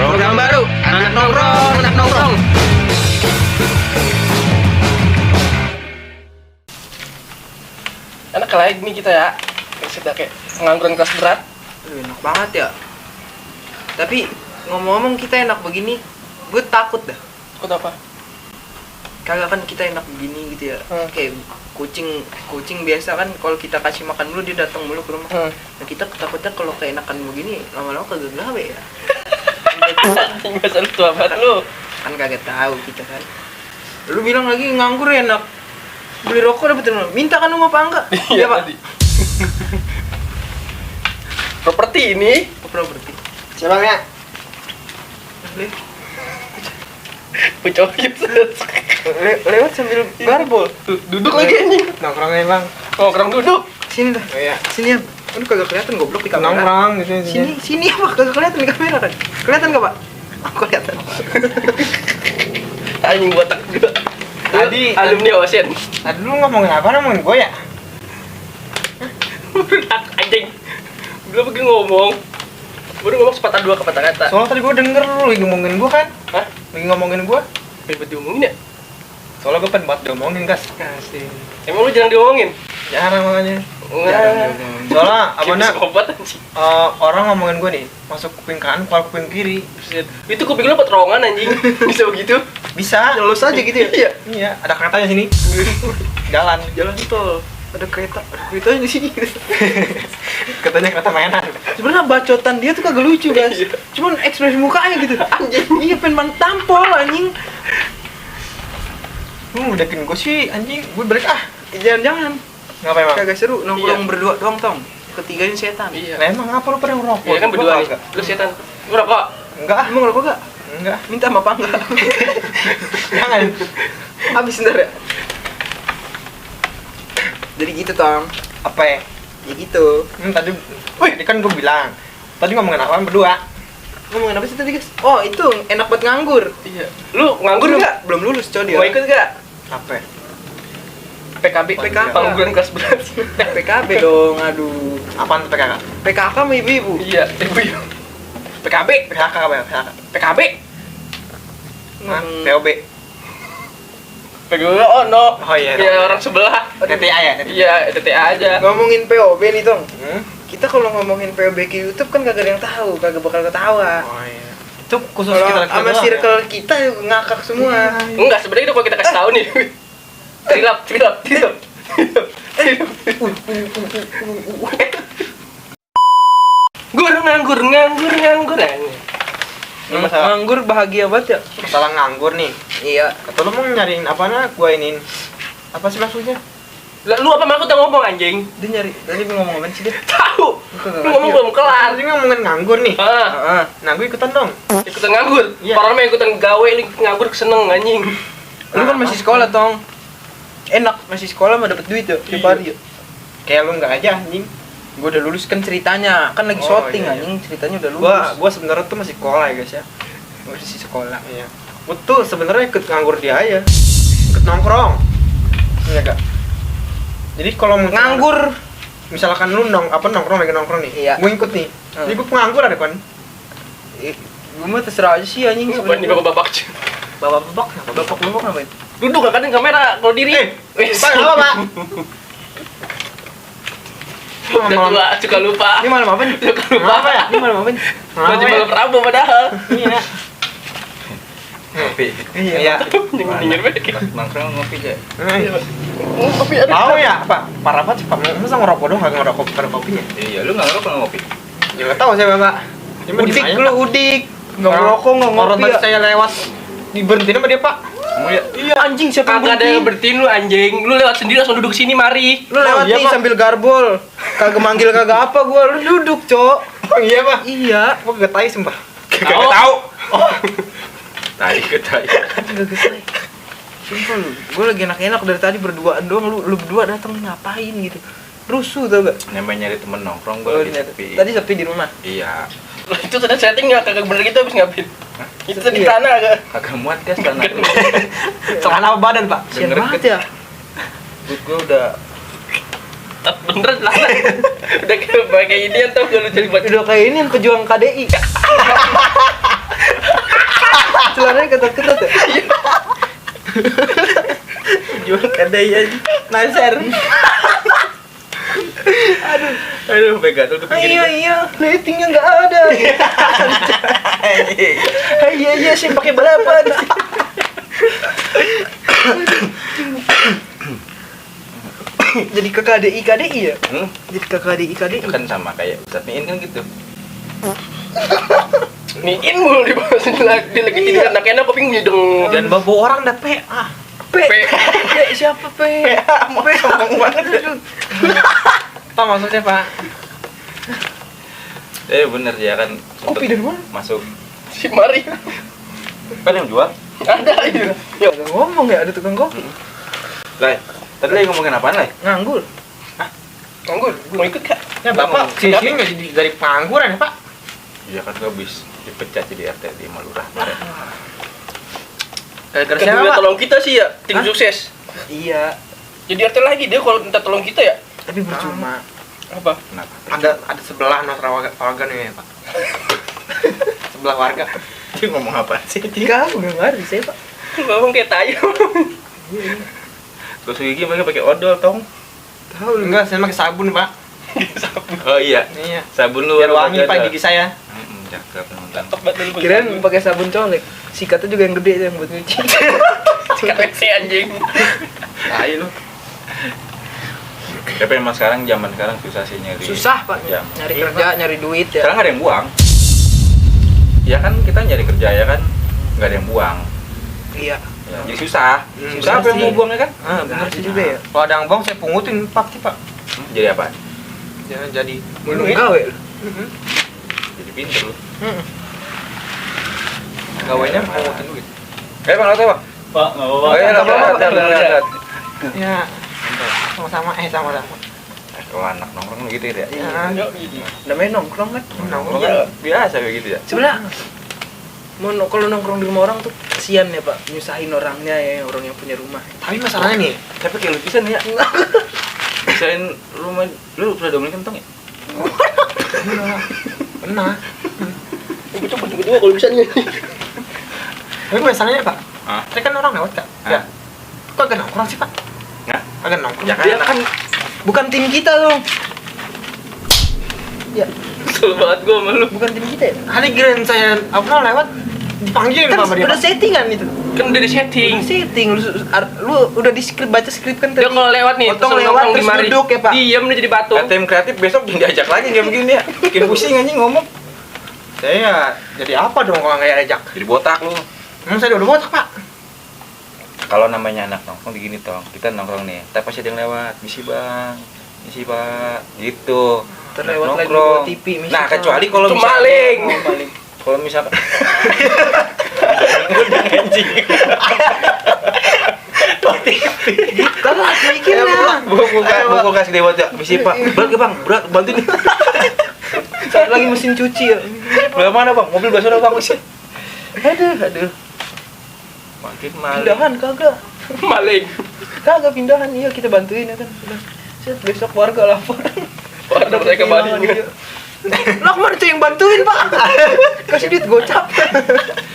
Program baru, anak nongkrong, anak nongkrong. Enak lagi nih kita ya. Sudah kayak pengangguran kelas berat. Enak banget ya. Tapi ngomong-ngomong kita enak begini, gue takut dah. Takut apa? Kagak kan kita enak begini gitu ya. Kayak kucing biasa kan kalau kita kasih makan dulu dia datang mulu ke rumah. Nah kita takutnya kalau keenakan begini lama-lama kagak gawe ya. Anjing bahasa lu tua banget lu. Kan kagak tahu kita kan. Lu bilang lagi nganggur enak. Beli rokok dapetin lu. Minta kan lu mau apa enggak? Iya Pak. Properti ini. Properti. Siapa ya? Ucapin Lewat sambil garbol. Duduk lagi anjing. Nongkrongnya bang. Nongkrong duduk. Sini dah. Oh iya. Sini ya. Lu kagak kelihatan goblok di kamera. Nongkrong gitu. Sini apa? Kagak kelihatan di kamera kan? Kelihatan enggak, Pak? Aku kelihatan. Anjing botak juga. Tadi alumni OSIN. Tadi lu ngomongin apa? Ngomongin gue ya? Berat anjing. Belum pergi ngomong. Baru ngomong sepatah dua kata-kata. Soalnya tadi gue denger lu lagi ngomongin gue kan? Hah? Lagi ngomongin gue? Ribet diomongin ya? Soalnya gue pengen banget diomongin guys. Kasih. Emang lu jarang diomongin? Jarang makanya. Jarang. Soalnya apa Kayak nak? psikopat anjing. Orang ngomongin gue nih masuk kuping kanan keluar kuping kiri. Buset. Itu kuping lu peterowongan anjing. Bisa begitu? Bisa. Nyelus aja gitu ya? Iya. Iya. Ada keretanya sini. Jalan. Jalan tol. Ada keretanya di sini. Katanya kereta mainan. Sebenarnya bacotan dia tuh kagak lucu, guys. Iya. Cuman ekspresi mukanya gitu. Anjing, iya pengen tampol anjing. Lu udahin gue sih anjing. Gue balik ah. Jangan-jangan. Ngapain emang? Kagak seru nongkrong Iya. berdua doang, Tong. Ketiganya setan. Iya. Lah emang apa lu pada ngerokok? Iya kan Gua berdua nih. kagak. Lu setan. Lu rokok. Enggak ah. Emang ngerokok gak? Enggak. Minta sama apa enggak? Jangan. Habis ntar ya. Jadi gitu, Tong. Apa ya? Ya gitu. Tadi kan gue bilang. Tadi ngomongin apaan berdua? Ngomongin apa sih tadi, guys? Oh, itu enak buat nganggur. Iya. Lu nganggur enggak? Belum lulus, coy dia. Mau ikut enggak? Apa? PKB. Pengangguran kelas berat. PKB dong, aduh. Apaan tuh PKK? PKK sama ibu-ibu. Iya, ibu. PKB. PKK apa ya? PKK? PKB. Hah? POB? PKB oh no. Oh iya. Kayak orang sebelah. TTA ya? Iya, TTA aja. Ngomongin POB nih, Tong. Hmm? Kita kalau ngomongin POB ke YouTube kan kagak ada yang tahu, kagak bakal ketawa. Oh iya. Itu khusus Kalau kita sama circle kita ngakak semua. Enggak, sebenarnya itu kalau kita kasih tahu nih. Trilap. Gue nganggur. Masalah, Nganggur bahagia banget ya. masalah nganggur nih. Iya. Kata lu mau nyariin apa nak? Gua inin. Apa sih maksudnya? Lah lu apa maksud ngomong anjing? Dia nyari. Tadi ngomong apa sih dia? Tahu. Kagak Lu ngomong ngerti. belum kelar. Tadi ngomongin nganggur nih. Ah, Nah, gue ikutan dong. ikutan nganggur. Iya. Orang mah ikutan gawe, lu nganggur seneng anjing. Lu kan masih sekolah, Tong. Enak masih sekolah mah dapat duit ya tiap Iya. hari ya. Kayak lu enggak aja anjing. Gua udah lulus kan ceritanya. Kan lagi Oh, syuting iya, iya. anjing, ceritanya udah lulus. Gua sebenarnya tuh masih sekolah ya guys ya. Gua masih sekolah. Iya. Gua tuh sebenarnya ikut nganggur dia aja. Ikut nongkrong. Iya gak? Jadi kalau mau Nganggur. misalkan lu nongkrong lagi nongkrong nih. Iya. Gua ikut nih. Hmm. Jadi gua penganggur ada kan? Gua mah terserah aja sih anjing Ngapain nih bapak Bapak lu ngapain? Duduk gak kan kamera kalau diri. Wes. Pak, apa, Pak? Udah tua, suka lupa. Ini malam apa nih? Suka lupa. Apa ya? Ini malam apa nih? Baju malam Rabu padahal. Iya. Ngopi. Iya. Nyengir banget. Nongkrong ngopi deh. Tapi ada. Tahu ya, Pak? Parah banget sih, Pak. Masa ngerokok doang enggak ngerokok pada kopinya? Iya, lu nggak ngerokok nggak ngopi? Ya enggak tahu saya, Bapak. Cuma Udik dimana, lu, Pak? udik. Nggak ngerokok, nggak Orang ngopi tadi ya. saya lewat diberhentiin sama dia, Pak. Kamu ya? Iya anjing siapa Kagak ada yang bertiin lu anjing. Lu lewat sendiri langsung duduk sini mari. Lu lewat Oh, iya, nih Pak. sambil garbol. Kagak manggil kagak apa gua. Lu duduk, Cok. Oh iya, Pak. Iya. Gua enggak tahu sumpah. Tahu. tahu. Tadi ketai. Sumpah lu. Gua lagi enak-enak dari tadi berduaan doang. Lu berdua datang ngapain gitu. Rusuh tau gak? Namanya nyari temen nongkrong Oh, gue lagi iya. sepi. Tadi sepi di rumah. Iya. Lah itu tadi setting enggak kagak bener gitu habis ngapain? Itu tadi Iya. tanah agak. Kagak muat guys karena Celana apa badan, Pak? Sian Denger banget ya. But gue udah Beneran lah. Udah kayak ini atau gak lu jadi buat Udah kayak ini yang pejuang KDI. ketat-ketat ya. Jual kadai aja. Nasar. Aduh, pegatul tuh Iya, ratingnya nggak ada. Iya, sih pakai balapan. Jadi ke KDI ya? Jadi ke KDI. Kan sama kayak Ustadz Miin kan gitu. Niin mulu dibahas dia lagi jadi anak-anak kuping nyedeng. Dan bawa orang dah PA. P. Siapa P? Sombong banget. Pak maksudnya Pak? Bener ya kan. Kopi dari mana? Masuk. Si Mari. Kan yang jual? Ada itu. Ya ada ngomong ya, ada tukang kopi. Lai, tadi lagi ngomongin apaan, Lai? Nganggur. Nganggur, mau ikut kak? Ya Bapak sini nggak jadi dari pengangguran ya Pak? Iya kan gue habis dipecat jadi RT di Malurah. Gara-gara Kan siapa dia Pak? tolong kita sih ya, tim Hah? sukses. Iya, Jadi RT lagi dia kalau minta tolong kita ya. tapi percuma. Apa? Kenapa? Ada sebelah warga nih ya Pak. Sebelah warga. Dia ngomong apa sih? Kamu nggak ngerti saya Pak. Ngomong kayak tayo. Terus gigi mereka pakai odol, tong. Tahu lu. Enggak, saya pakai sabun Pak. Oh iya. Iya. Sabun lu Biar wangi Pak gigi saya. Cakep memang. Cakep banget dulu. Kirain pakai sabun colek. Sikatnya juga yang gede yang buat nyuci. Sikat si anjing. Tai lu. Tapi emang sekarang zaman sekarang susah sih nyari. Susah Pak, jam. nyari kerja, nyari duit ya. Sekarang nggak ada yang buang. Ya kan kita nyari kerja ya kan nggak ada yang buang. Iya. Ya, jadi susah. Hmm, Susah apa yang sih. mau buang ya kan? Benar sih juga ya. Kalau ada yang bong saya pungutin pasti Pak. Jadi apa? Jangan jadi Belum gawe lu. Jadi pinter lu. Gawainya pungutin duit. Bang, lo Bang. Pak, nggak apa-apa. Oh iya, Nggak apa-apa, Pak. lihat. Ya. Sama-sama sama-sama. Kalau anak nongkrong gitu ya. Ya. Namanya nongkrong kan. Nongkrong. Kan biasa kayak gitu ya. Sebenarnya kalau nongkrong di rumah orang tuh kasihan ya Pak, nyusahin orangnya ya, orang yang punya rumah. Tapi masalahnya nih, Tapi kayak lukisan ya. Desain rumah lu pernah domel kentong ya? pernah. Gue coba kedua kalau bisa nih. Tapi masalahnya Pak, Hah? saya kan orang lewat Kak. Hah? Ya. Kok agak nongkrong sih Pak? Hah? Agak nongkrong. Ya Dia kan bukan tim kita loh. Ya, Kesel banget gue sama lu. bukan tim kita ya. Hari kirain saya apa lewat dipanggil Kan Pak sama dia. udah Pak. settingan itu. Kan udah di setting. Setting lu udah di script, baca script kan Dia tadi. kalau lewat nih, Potong terus lewat nongkrong terus di mari. duduk ya Pak. Diam dia jadi batu. Tim kreatif besok jangan diajak lagi kayak begini ya. Bikin pusing anjing ngomong. Saya jadi apa dong kalau nggak ajak? Jadi botak lu. Saya udah botak Pak. Kalau namanya anak nongkrong begini tong, kita nongkrong nih, tapi pasti ada yang lewat, misi bang, misi pak, gitu. Terlewat lagi Nongkrong. bawa TV, misi, Nah Pak. kecuali kalau Itu misalkan- maling. Oh, maling. Kalau misalkan anjing. Kagak mikir lah. Buku kasih lewat ya, misi pak, berat ya bang, berat bantu nih. Saat lagi mesin cuci ya. Berapa mana bang, mobil basah bang mesin. Aduh. Makin maling. Pindahan kagak. Maling. Kagak pindahan, iya kita bantuin ya kan. Udah. Set, besok warga lapor. Warga mereka kehilangan, maling. iya. Lah kemarin tuh yang bantuin Pak. Kasih duit gocap.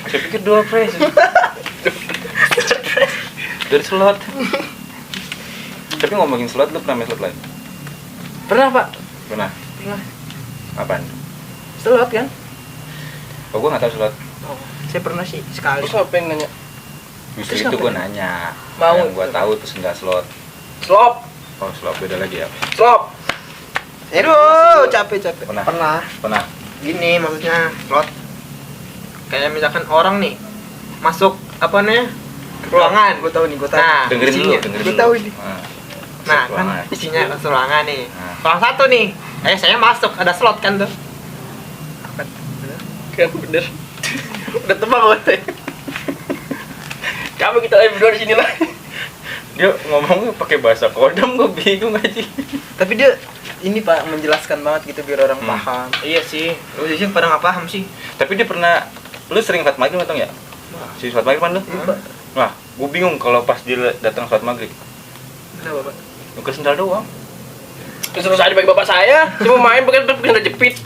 Saya pikir dua fresh. Dari slot. Tapi ngomongin slot, lu pernah main slot lain? Pernah Pak? Pernah. Pernah. Apaan? Slot kan? Oh, gua nggak tahu slot. Oh, saya pernah sih sekali. Terus apa yang nanya? Justru Terus itu apa gua nih? nanya. Mau. Yang gua tahu terus nggak slot. Slop. Oh, slot beda lagi ya. Slop. Aduh, capek. Pernah. Pernah. Gini maksudnya slot. Kayak misalkan orang nih masuk apa namanya? Ruangan. Gue tahu nih, gue tahu. Nah, Dengerin dulu, isinya. dengerin Gua dulu. tahu ini. Nah, Masuk kan ruangan. isinya ruangan nih. Nah. Ruang satu nih. Saya masuk, ada slot kan tuh. Kan bener. Udah tebak banget. Kamu kita lagi berdua di sini lah. Dia ngomongnya pakai bahasa kodam, gua bingung aja. Tapi dia ini Pak menjelaskan banget gitu biar orang paham. Iya sih. Lu sih pada nggak paham sih. Tapi dia pernah, lu sering sholat maghrib atau ya? Si sholat maghrib kan lu? Wah, gua bingung kalau pas dia datang sholat maghrib. Kenapa Pak? Nuker sendal doang. Terus saya bagi bapak saya, cuma main pakai sendal jepit.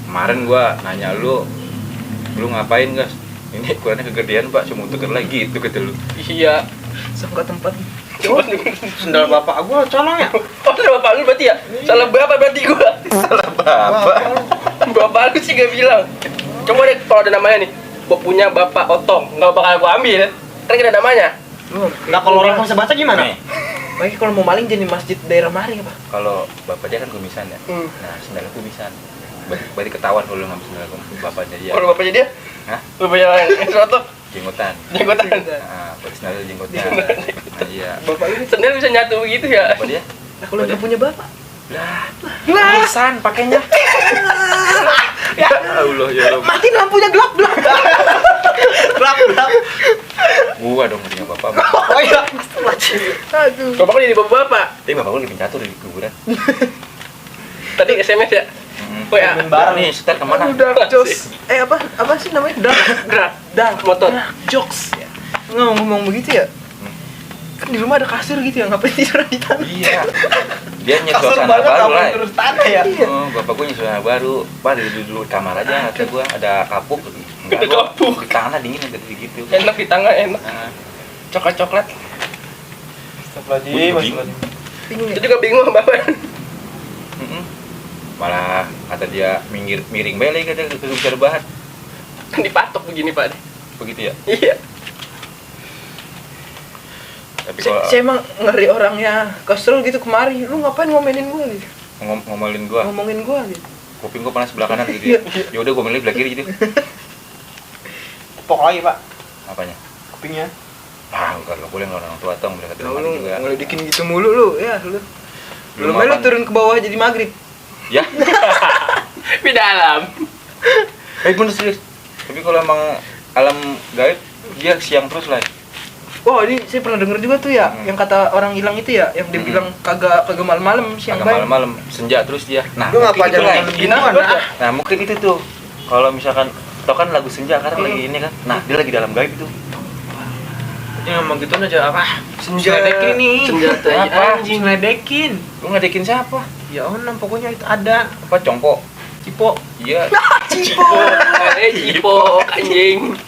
Kemarin gua nanya lu ngapain gas? Ini ukurannya kegedean pak, cuma untuk lagi itu kata lu. Iya. Sangka tempat. Sendal bapak gua colong ya. Oh, salah bapak lu berarti ya? Salah bapak berarti gua. Salah bapak. Bapak lu sih gak bilang. Coba deh kalau ada namanya nih. Gua punya bapak Otong, nggak bakal gua ambil. Kan ada namanya. Nah kalau orang bisa baca gimana? Nih, Baik kalau mau maling jadi masjid daerah mari apa? kalau bapak dia kan kumisan ya. Nah, sendal kumisan. Berarti ketahuan kalau lu ngambil sendal bapaknya dia. Kalau bapaknya dia? Hah? Bapaknya yang Otong, Jenggotan. jenggotan. Nah, berarti sendal jenggotan. Nah, iya. Bapak lu Sendal bisa nyatu begitu ya? Apa dia? nah, kalau nggak punya bapak. Lah, kumisan pakainya. Ya Allah ya Rob. Matiin lampunya gelap. Gua dong punya bapak. Oh iya. Aduh. Bapak kan jadi bapak. Tapi bapak gua lagi pencatur di kuburan. Tadi SMS ya? WA. Barang nih, setel kemana? Udah jos. Apa sih namanya? Dak motor. Jokes. Ngomong begitu ya? Kan di rumah ada kasur gitu ya, ngapain tiduran di tanah? Iya. Dia nyet Kasur suasana banget baru apa lah. terus tanah ya. Oh, bapak gue nyet suasana baru. Pak dulu kamar aja kata gua ada kapuk. Ada kapuk. Di tangan dingin gitu gitu. Enak di tangan, enak. Nah, Coklat-coklat. Astagfirullahaladzim. Bingung Itu ya? juga bingung bapak. mm-mm. Malah kata dia miring balik kata bisa rebahan. Kan dipatok begini pak. Begitu ya. Iya. Tapi kalau Saya emang ngeri orangnya kesel gitu kemari. Lu ngapain ngomelin gua gitu? ngomelin gua, Ngomongin gua gitu. kuping gua panas sebelah kanan gitu ya. Ya udah gua milih sebelah kiri gitu. Tepok lagi pak. Apanya? Kupingnya. Ah, enggak boleh orang tua tong boleh kata Nah, mati lu juga. ngeledekin gitu mulu lu, ya lu. Belum mapan. lu turun ke bawah jadi maghrib. Ya. Di dalam. Bener serius. Tapi kalau emang alam gaib dia siang terus lah. Oh, ini saya pernah denger juga tuh ya, yang kata orang hilang itu ya, yang dia bilang kagak malam-malam siang Agak baik. malam-malam senja terus dia. Nah, Lu ngapa mungkin itu lah. jangan beginian ah? Nah, mungkin itu tuh. Kalau misalkan tau kan lagu senja sekarang lagi ini kan. Nah, dia lagi dalam gaib itu. Dia ngomong gitu aja apa? Senja. Ledekin nih. Senjata Apa? Anjing ledekin. Lu ngadekin siapa? Ya onam pokoknya itu ada. Apa congko? Cipo. Iya. Cipo. Cipo anjing.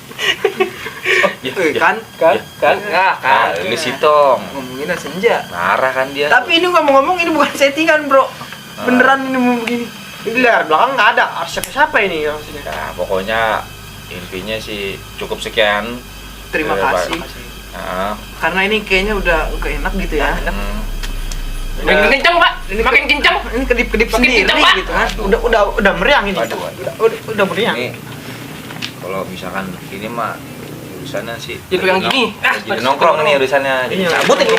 Ya, Kan? Kan? Ah, lu si Tong. Ngomonginnya senja. Marah kan dia. Tapi ini ngomong-ngomong ini bukan settingan, Bro. Beneran ini mau begini. Ini lihat belakang nggak ada. Siapa ini maksudnya? Nah, pokoknya intinya sih cukup sekian. Terima kasih. Nah, Karena ini kayaknya udah nggak enak gitu ya. Makin kencang pak. Makin kencang. Ini kedip-kedip Makin sendiri kencang, Pak. gitu kan. Udah meriang ini. Waduh. Udah meriang. Ini kalau misalkan ini mah urusannya sih Jadi pegang gini. jadi nongkrong nih urusannya. Jadi Iya. cabut ini.